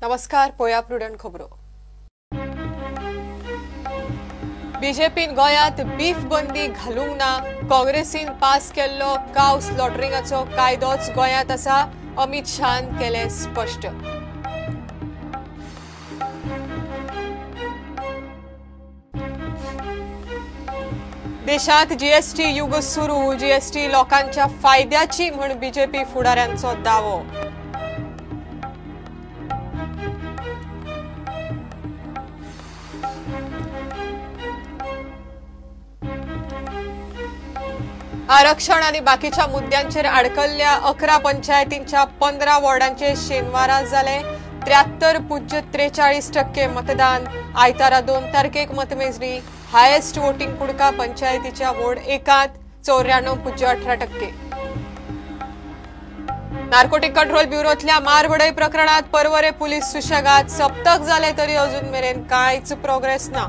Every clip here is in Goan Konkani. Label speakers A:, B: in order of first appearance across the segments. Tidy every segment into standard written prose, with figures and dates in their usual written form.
A: नमस्कार, पोया प्रुडंट खबरो. बीजेपीन गोंयांत बीफ बंदी घालूंक ना, काँग्रेसीन पास केल्लो काव स्लॉटरिंगाचो कायदोच गोंयांत आसा, अमित शाहान केलें स्पश्ट. देशांत जीएसटी युग सुरू, जीएसटी लोकांच्या फायद्याची म्हूण बीजेपी फुडाऱ्यांचो दावो. आरक्षण आणि बाकीच्या मुद्द्यांचेर आडकल्ल्या 11 पंचायतींच्या 15 वॉर्डांचे शेनवारा जाले 73.43% मतदान. आयतारा 2 तारखेक मतमेजणी. हायेस्ट वोटिंग कुडका पंचायतीच्या वॉर्ड 1 94.18%. नार्कोटिक कंट्रोल ब्युरोतल्या मारबडय प्रकरणात परवरे पुलीस सुशेगाद. सप्तक जाले तरी अजून मेरेन कांयच प्रोग्रेस ना.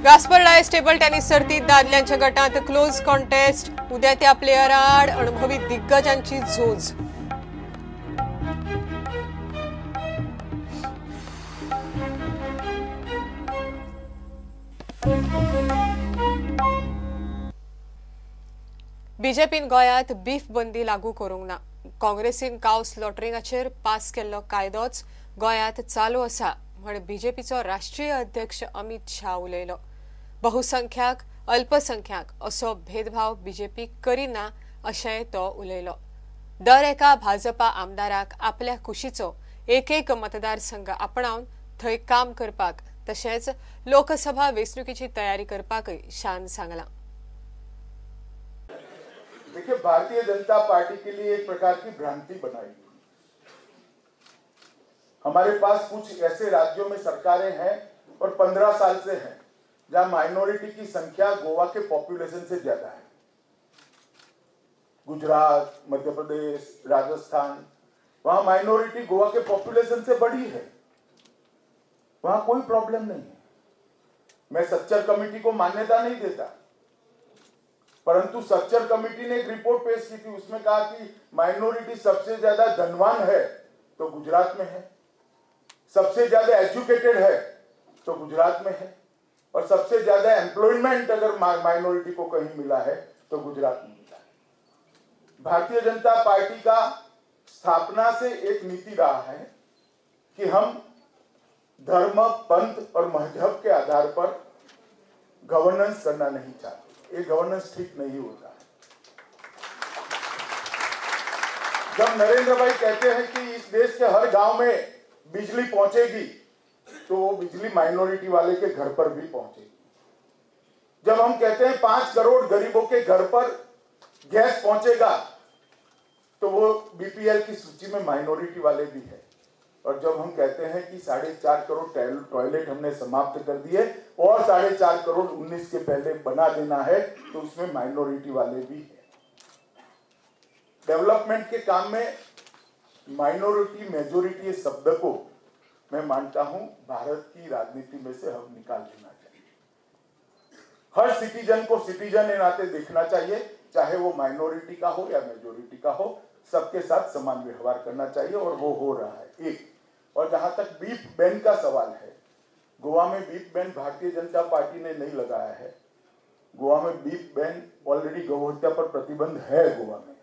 A: गास्पर डायस टेबल टेनिस सर्तीत दादल्यांच्या गटात क्लोज कॉन्टेस्ट. उद्या त्या प्लेयराआड अनुभवी दिग्गजांची झूज. बीजेपीन गोंयांत बीफ बंदी लागू करूंक ना, काँग्रेसीन काव स्लॉटरिंगाचेर पास केल्लो कायदोच गोंयांत चालू आसा म्हण बीजेपीचो राष्ट्रीय अध्यक्ष अमित शाह उलयलो. बहुसंख्याक अल्पसंख्याक असो भेदभाव बीजेपी करिना अशेंय तो उलयलो. दर एका भाजपा आमदाराक आपल्या कुशीचो एक एक मतदारसंघ आपणावन थंय काम करपाक तशेंच लोकसभा वेंचणुकीची तयारी करपाकय शान सांगलां.
B: देखिए, भारतीय जनता पार्टी के लिए एक प्रकार की भ्रांति बनाई. हमारे पास कुछ ऐसे राज्यों में सरकारें हैं और 15 साल से हैं जहां माइनॉरिटी की संख्या गोवा के पॉपुलेशन से ज्यादा है. गुजरात, मध्य प्रदेश, राजस्थान, वहां माइनॉरिटी गोवा के पॉपुलेशन से बड़ी है, वहां कोई प्रॉब्लम नहीं है. मैं सच्चर कमेटी को मान्यता नहीं देता, परंतु सच्चर कमेटी ने एक रिपोर्ट पेश की थी, उसमें कहा कि माइनॉरिटी सबसे ज्यादा धनवान है तो गुजरात में है, सबसे ज्यादा एजुकेटेड है तो गुजरात में है, और सबसे ज्यादा एम्प्लॉयमेंट अगर माइनॉरिटी को कहीं मिला है तो गुजरात में मिला है. भारतीय जनता पार्टी का स्थापना से एक नीति रहा है कि हम धर्म, पंथ और मजहब के आधार पर गवर्नेंस करना नहीं चाहते. ये गवर्नेंस ठीक नहीं होता है. जब नरेंद्र भाई कहते हैं कि इस देश के हर गांव में बिजली पहुंचेगी, तो वो बिजली माइनॉरिटी वाले के घर पर भी पहुंचेगी. जब हम कहते हैं 5 करोड़ गरीबों के घर पर गैस पहुंचेगा, तो वो बीपीएल की सूची में माइनॉरिटी वाले भी है. और जब हम कहते हैं कि 4.5 करोड़ टॉयलेट हमने समाप्त कर दिए और 4.5 करोड़ 19 के पहले बना देना है, तो उसमें माइनॉरिटी वाले भी है. डेवलपमेंट के काम में माइनॉरिटी मेजोरिटी शब्द को मैं मानता हूं भारत की राजनीति में से हम निकाल देना चाहिए. हर सिटीजन को सिटीजन के नाते देखना चाहिए, चाहे वो माइनॉरिटी का हो या मेजोरिटी का हो, सबके साथ समान व्यवहार करना चाहिए और वो हो रहा है. एक और जहां तक बीफ बैन का सवाल है, गोवा में beef ban Bharatiya Janata party ने नहीं लगाया है. गोवा में बीफ बैन ऑलरेडी गौहत्या पर प्रतिबंध है, गोवा में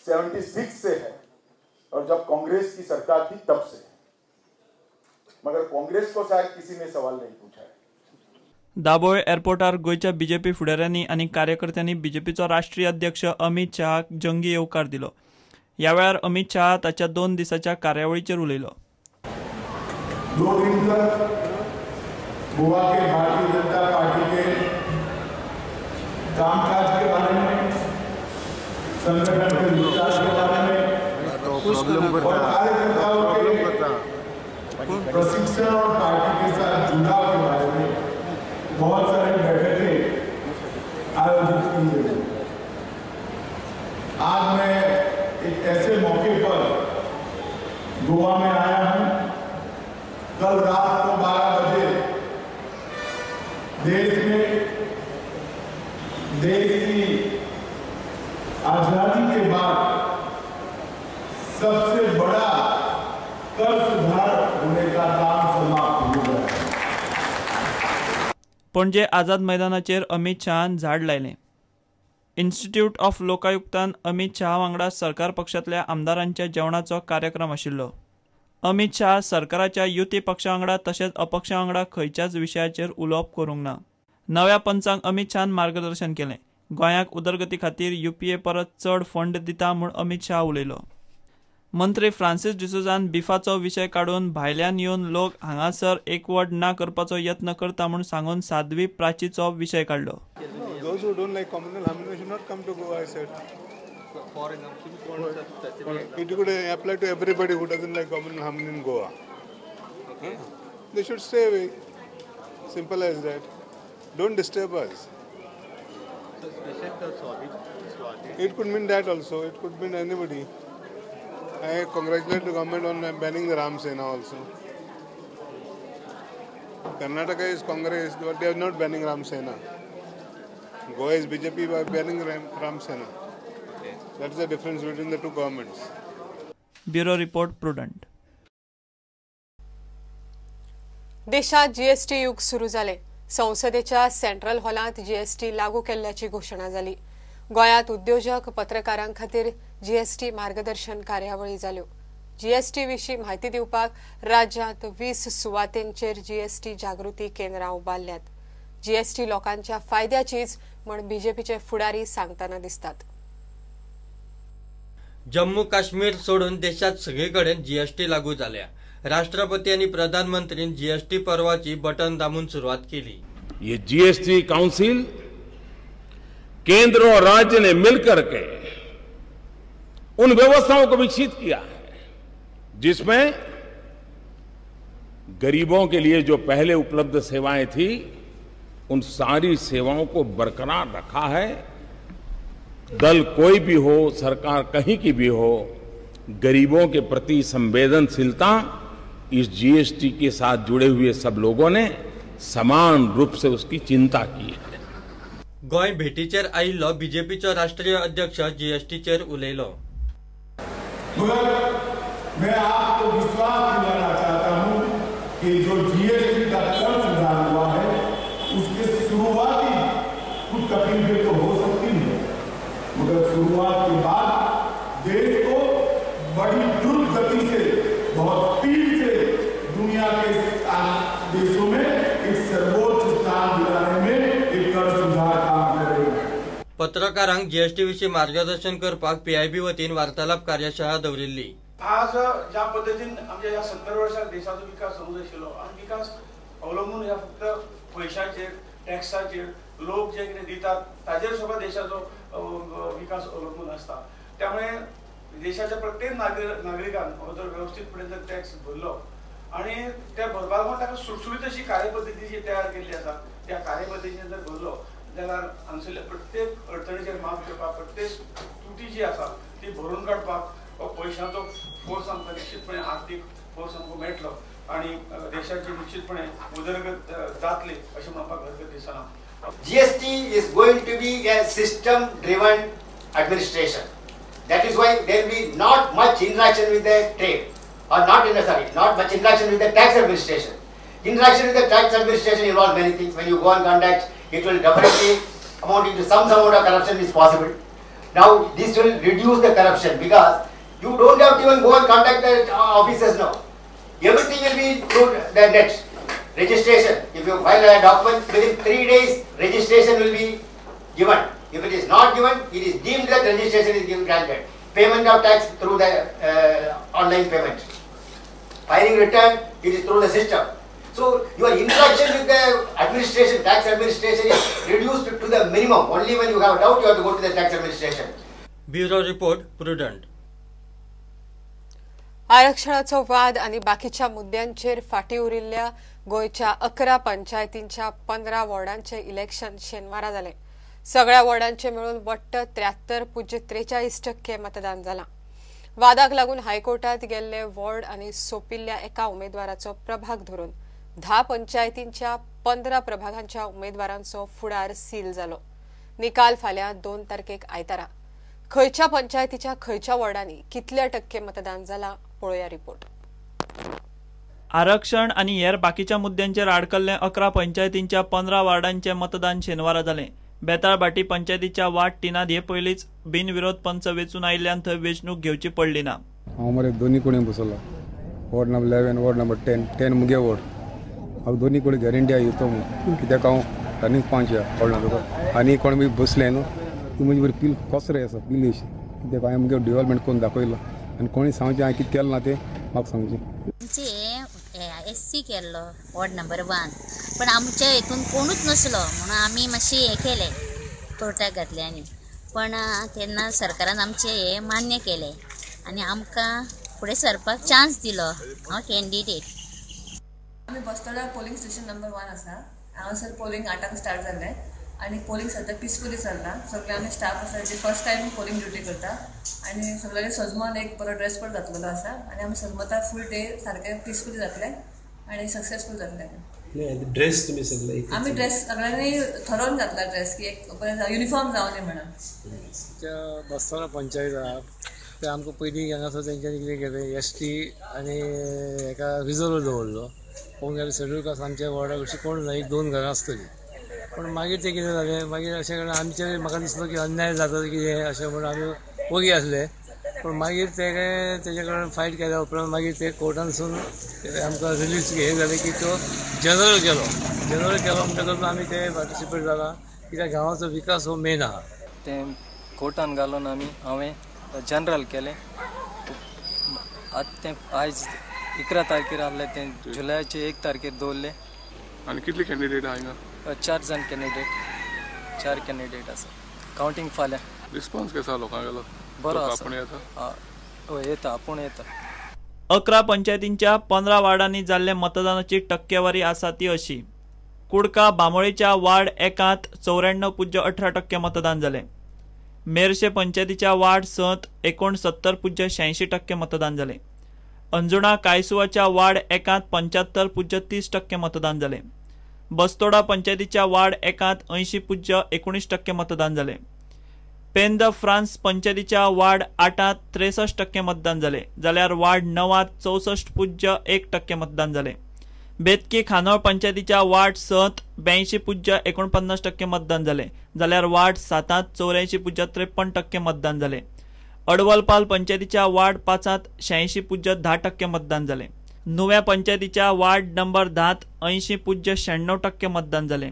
B: 76 से है और जब कांग्रेस की सरकार थी तब से, मगर कांग्रेस को शायद किसी ने सवाल नहीं पूछा है.
C: दाबोळे एअरपोर्टार गोंयच्या बीजेपी फुडाऱ्यांनी आनी कार्यकर्त्यांनी बीजेपीचो राष्ट्रीय अध्यक्ष अमित शहाक जंगी येवकार दिलो. ह्या वेळार अमित शहा ताच्या 2 दिसाच्या कार्यावळीचेर उलयलो.
B: 2 दिन तक Goa K Bharatiya Janata party K कामकाज के बारे में, संगठन के विकास के बारे में और कार्यकर्ताओं के प्रशिक्षण और पार्टी के साथ जुड़ाव के बारे में बहुत सारी बैठकें आयोजित की गई. आज मैं एक ऐसे मौके पर गोवा में आया हूं. कल रात को 12 बजे देश में देश की
C: पणजे आझाद मैदानाचेर अमित शहान झाड लायलें. इन्स्टिट्यूट ऑफ लोकायुक्तान अमित शहा वांगडा सरकार पक्षांतल्या आमदारांच्या जेवणाचो कार्यक्रम आशिल्लो. अमित शहा सरकाराच्या युती पक्षा वांगडा तशेंच अपक्षा वांगडा खंयच्याच विशयाचेर उलोवप करूंक ना. नव्या पंचांक अमित शहान मार्गदर्शन केलें. गोंयाक उदरगती खातीर युपीए परत चड फंड दिता म्हूण अमित शहा उलयलो. मंत्री फ्रांसीस डिसोझान बिफाचो विशय काडून भायल्यान येवन लोक हांगासर एकवट ना करपाचो यत्न करता म्हूण सांगून साध्वी प्राचीचो विशय काडलो.
D: Those who don't like communal harmony should not come to Goa, I said.
E: For example,
D: it could apply to everybody who doesn't like communal harmony in Goa.
E: Okay.
D: They should stay away. Simple as that. Don't disturb us.
E: So,
D: it could mean that also. It could mean anybody. I congratulate the government on banning the Ram Sena also. Karnataka is Congress, but they are not banning Ram Sena. Goa is BJP by banning Ram Sena.
E: Okay.
D: That's the difference between the two governments.
C: Bureau Report, Prudent.
A: देशात जीएसटी युग सुरू जाले. संसदेच्या सेंट्रल हॉलांत जीएसटी लागू केल्ल्याची घोशणा जाली. गोंयांत उद्योजक पत्रकारां खातीर जीएसटी मार्गदर्शन कार्यावळी जाल्यो. जीएसटी विशीं म्हायती दिवपाक राज्यांत 20 सुवातेंचेर जीएसटी जागृती केंद्रां उबारल्यात. जीएसटी लोकांच्या फायद्याचीच म्हण बीजेपीचे फुडारी सांगतना दिसतात.
F: जम्मू काश्मीर सोडून देशात सगळीकडेन जीएसटी लागू जाल्या. राष्ट्रपती आणि प्रधानमंत्रीन जीएसटी पर्वाची बटन दामून सुरुवात केली.
G: ये जीएसटी काउंसिल केंद्र और राज्य ने मिलकर के उन व्यवस्थाओं को विकसित किया है जिसमें गरीबों के लिए जो पहले उपलब्ध सेवाएं थी उन सारी सेवाओं को बरकरार रखा है. दल कोई भी हो, सरकार कहीं की भी हो, गरीबों के प्रति संवेदनशीलता इस जीएसटी के साथ जुड़े हुए सब लोगों ने समान रूप से उसकी चिंता की है.
F: गोंय भेटीचेर आयिल्लो बीजेपीचो राष्ट्रीय अध्यक्ष जीएसटीचेर उलयलो.
H: मगर मैं आपको विश्वास दिलाना चाहता हूं कि जो जीएसटी का कर सुधार हुआ है उसके शुरुआती कुछ तकलीफें तो हो सकती है, मगर शुरुआत के बाद देश को बड़ी द्रुत गति से, बहुत स्पीड से दुनिया के देशों में एक सर्वोच्च स्थान दिलाने में एक कर सुधार काम करेगा.
F: पत्रकारांक जीएसटी विशीं मार्गदर्शन करपाक पीआयबी वतीन वार्तालाप कार्यशाळा दवरिल्ली.
I: आज ज्या पद्दतीन आमच्या ह्या 70 वर्सां देशाचो विकास जावंक आशिल्लो आनी विकास अवलंबून ह्या फक्त पयशांचेर, टॅक्साचेर, लोक जे कितें दितात ताजेर सुद्दां देशाचो विकास अवलंबून आसता. त्यामुळे देशाच्या प्रत्येक नागरिकान हो जर वेवस्थीतपणे जर टॅक्स भरलो आनी त्या भरपाक लागून ताका सुटसुटीत अशी कार्यपद्दती जी तयार केल्ली आसा त्या कार्यपद्दतीन जर भरलो जाल्यार हांगसरल्या प्रत्येक अडचणीचेर मात करपाक, प्रत्येक तुटी जी आसा ती भरून काडपाक पयशांचो फोर्स आमकां निश्चितपणे, आर्थीक फोर्स आमकां मेळटलो आनी देशाची निश्चितपणे उदरगत जातली अशें म्हणपाक हरकत दिसना.
J: GST is going to be a system driven administration. That is why there will be not much interaction with the trade, or not much interaction with the tax administration. Interaction with the tax administration involves many things. When you go and contact, it will definitely amounting to some amount of corruption is possible. Now this will reduce the corruption because you don't have to even go and contact the officers now. Everything will be through the net. Registration, if you file a document, within 3 days registration will be given. If it is not given, it is deemed that registration is given granted. Payment of tax through the online payment. Filing return, it is through the system. So your interaction with the administration, tax administration is reduced to the minimum. Only when you have a doubt, you have to go to the tax administration.
F: Bureau Report, Prudent.
A: आरक्षणाचो वाद आनी बाकीच्या मुद्द्यांचेर फाटीं उरिल्ल्या गोंयच्या 11 पंचायतींच्या 15 वॉर्डांचे इलेक्शन शेनवारा जालें. सगळ्या वॉर्डांचे मेळून वट्ट 73.43% मतदान जालां. वादाक लागून हायकोर्टात गेल्ले वॉर्ड आनी सोंपिल्ल्या एका उमेदवाराचो प्रभाग धरून 10 पंचायतींच्या 15 प्रभागांच्या उमेदवारांचो फुडार सील जालो. निकाल फाल्यां 2 तारखेक आयतारा. खंयच्या पंचायतीच्या खंयच्या वॉर्डांनी कितल्या टक्के मतदान जालां पळोवया रिपोर्ट.
C: आरक्षण आनी हेर बाकीच्या मुद्द्यांचेर आडकल्ले 11 पंचायतींच्या 15 वार्डांचें मतदान शेनवारा जालें. बेताळभाटी पंचायतीच्या वार्ड 3 हे पयलींच बिनविरोध पंच वेंचून आयिल्ल्यान थंय वेंचणूक घेवची पडली ना.
D: हांव मरे दोनी कडेन बसलो, वॉर्ड नंबर 11, वॉर्ड नंबर 10, 10 मुगे वॉर्ड. हांव दोनी कडेन गॅरंटी आहा येतो म्हूण, कित्याक हांव रनींग पंच कळना तुका. आनी कोण बी बसले न्हू ती म्हजी बरी पील कसरे आसा पील अशी, कित्याक हांवें मुगे डेव्हलपमेंट करून दाखयलो आनी कोणी सांगचें हांवें कितें केलें ना तें म्हाका सांगचें.
K: आमचे एस सी केल्लो वॉर्ड नंबर 1, पण आमच्या हितून कोणूच नसलो म्हणून आमी मातशें हें केलें, कोर्टाक घातलें. आनी पण तेन्ना सरकारान आमचें हें मान्य केलें आनी आमकां फुडें सरपाक चान्स दिलो. हांव कॅन्डिडेट.
L: आमी बस्तोडा पोलिंग स्टेशन नंबर 1 आसा. हांगासर पोलिंग 8 स्टार्ट जालें आनी पोलिंग सद्या पिसफुली चल्लां. सगळे आमी स्टाफ आसा जे फर्स्ट टायम पोलिंग ड्युटी करता आनी सगळ्यांनी सजमान एक बरो ड्रेस कोड घातलेलो आसा आनी आमी सजमता फूल डे सारकें पिसफुली जातलें आनी सक्सेसफूल जातलें.
M: ड्रेस तुमी सगळे
L: आमी ड्रेस सगळ्यांनी थरोवन घातला ड्रेस की एक बरें युनिफॉर्म जावं न्ही म्हणून.
M: बस्तोडा पंचायत आहा ते आमकां पयलीं हांगासर तेंच्यांनी कितें केलें, एस टी आनी हेका रिजर्व दवरलो. पळोवंक गेल्यार शेड्यूल कास्ट आमच्या वॉर्डाक अशी कोण ना, 1-2 घरां आसतलीं. पूण मागीर तें कितें जालें, मागीर अशें करून आमचेर म्हाका दिसलो की अन्याय जाता कितें अशें म्हणून आमी वगी आसले. पूण मागीर ते तेजे कडेन फायट केल्या उपरांत मागीर ते कोर्टानसून आमकां रिलीज हें जालें की तो जनरल केलो. जनरल केलो म्हणटकच आमी ते पार्टिसिपेट जाला, कित्याक गांवाचो विकास हो मेन आहा.
N: तें कोर्टान घालून आमी हांवें जनरल केलें. आतां तें आयज 11 तारखेर आहलें, तें जुलयाचे 1 तारखेर दवरलें.
O: आनी कितले कॅन्डिडेट आहा हिंगा?
N: 4 जाण कॅन्डिडेट, 4 कॅन्डिडेट आसा. कावंटींग फाल्यां.
O: रिस्पॉन्स कसो लोकांगेलो?
N: बरो आसा, हय येता, आपूण येता.
C: 11 पंचायतींच्या 15 वार्डांनी जाल्ले मतदानाची टक्केवारी आसा ती अशी. कुडका बांबोळेच्या वार्ड 1 94.18% मतदान जालें. मेरशे पंचायतीच्या वार्ड 6 69.86% मतदान जालें. अंजुणा कायसुवाच्या वार्ड 1 75.30% मतदान जालें. बस्तोडा पंचायतीच्या वार्ड 1 80.19% मतदान जालें. पेंद फ्रांस पंचायतीच्या वार्ड 8 63% मतदान जालें, जाल्यार वार्ड 9 64.1% मतदान जालें. बेतकी खानोळ पंचायतीच्या वार्ड 6 82.49% मतदान जालें, जाल्यार वार्ड 7 84.53% मतदान जालें. अडवलपाल पंचायतीच्या वार्ड 5 86.10% मतदान जालें. नुव्या पंचायतीच्या वार्ड नंबर 10 80.96% मतदान जालें.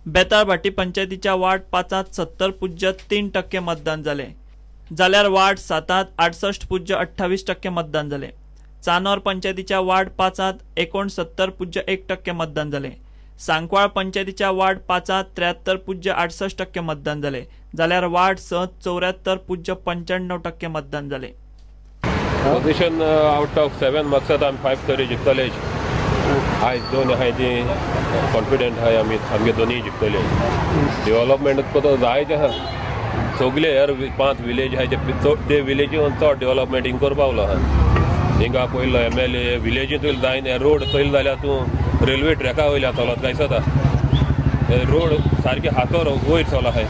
C: बेताळभाटी पंचायतीच्या वार्ड 5 70.3% मतदान जालें, जाल्यार वार्ड 7 68.28% मतदान जालें. चानोर पंचायतीच्या वार्ड 5 69.1% मतदान जालें. सांकवाळ पंचायतीच्या वार्ड 5 73.68% मतदान जालें, जाल्यार वार्ड 6 74.95% मतदान जालें.
P: पोझिशन आउट ऑफ 7 मार्क्स आमी 5 तरी जिखतले. आयज 2 आहाय ती कॉन्फिडंट आहाय आमी, आमगे 2 जिखतले. डेव्हलपमेंट तो जायते आहा, सगळे हेर 5 विलेज आहाय ते विलेजीन चड डेव्हलपमेंट हिंग करपाक पावलो आहा. हिंगा पयलो MLA विलेजींत जायना रोड थंय जाल्यार तूं रेल्वे ट्रॅका वयल्या चलत काय दिसता, रोड सारके हातर वयर चल आहाय.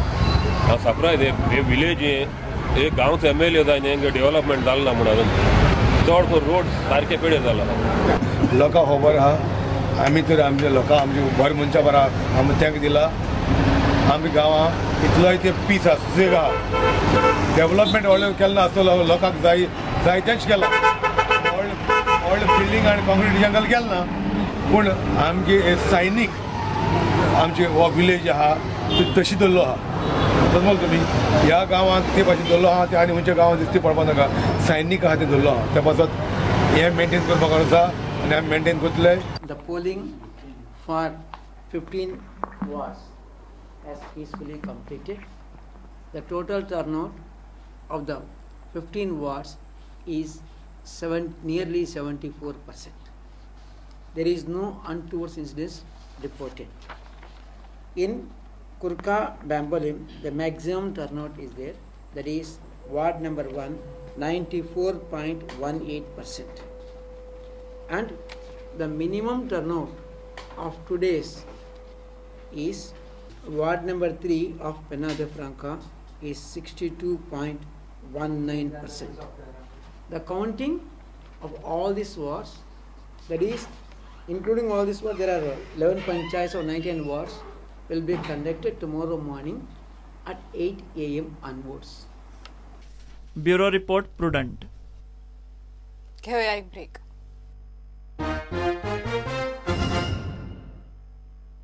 P: हांव सरप्रायज हे विलेज एक गांवचो MLA जायना हिंगा डेव्हलपमेंट जालें ना म्हूण अजून चड करून रोड सारके पेडे जाला.
H: लोकांक खबर आहा, आमी तर आमच्या लोकांक आमचे बरें मनशां बरें आहा, आमी तांकां दिला. आमी गांवां इतलोय ते पीस आसा, सुसेग आहा. डेव्हलपमेंट व्हडलें केलें ना आसतलो, लोकांक जाय जायतेंच केलां. व्हडलें बिल्डींग आनी कॉन्क्रीट जंगल केलें ना, पूण आमगे सैनीक आमचे हो विलेज आहा तो तशी दवरलो आहा. समजलो तुमी, ह्या गांवांत ते भाशेन दवरलो आहा ते आनी खंयच्या गांवांत दिसती पडपा नाका. सैनीक आहा ते दवरलो आहा, त्या पासत हें मेंटेन करपाक आसा आनी आमी मेंटेन करतले.
Q: The polling for 15 wards has peacefully completed. The total turnout of the 15 wards is nearly 74%. There is no untoward incidents reported. In Kurka Bambolim, the maximum turnout is there, that is ward number 1, 94.18%. And the minimum turnout of today's is ward number 3 of Penha de Franca is 62.19%. The counting of all these wards, that is Including all this work, there are 11 panchayats or 19 wards will be conducted tomorrow morning at 8 a.m. onwards.
C: Bureau report, Prudent.
A: घेऊया एक ब्रेक.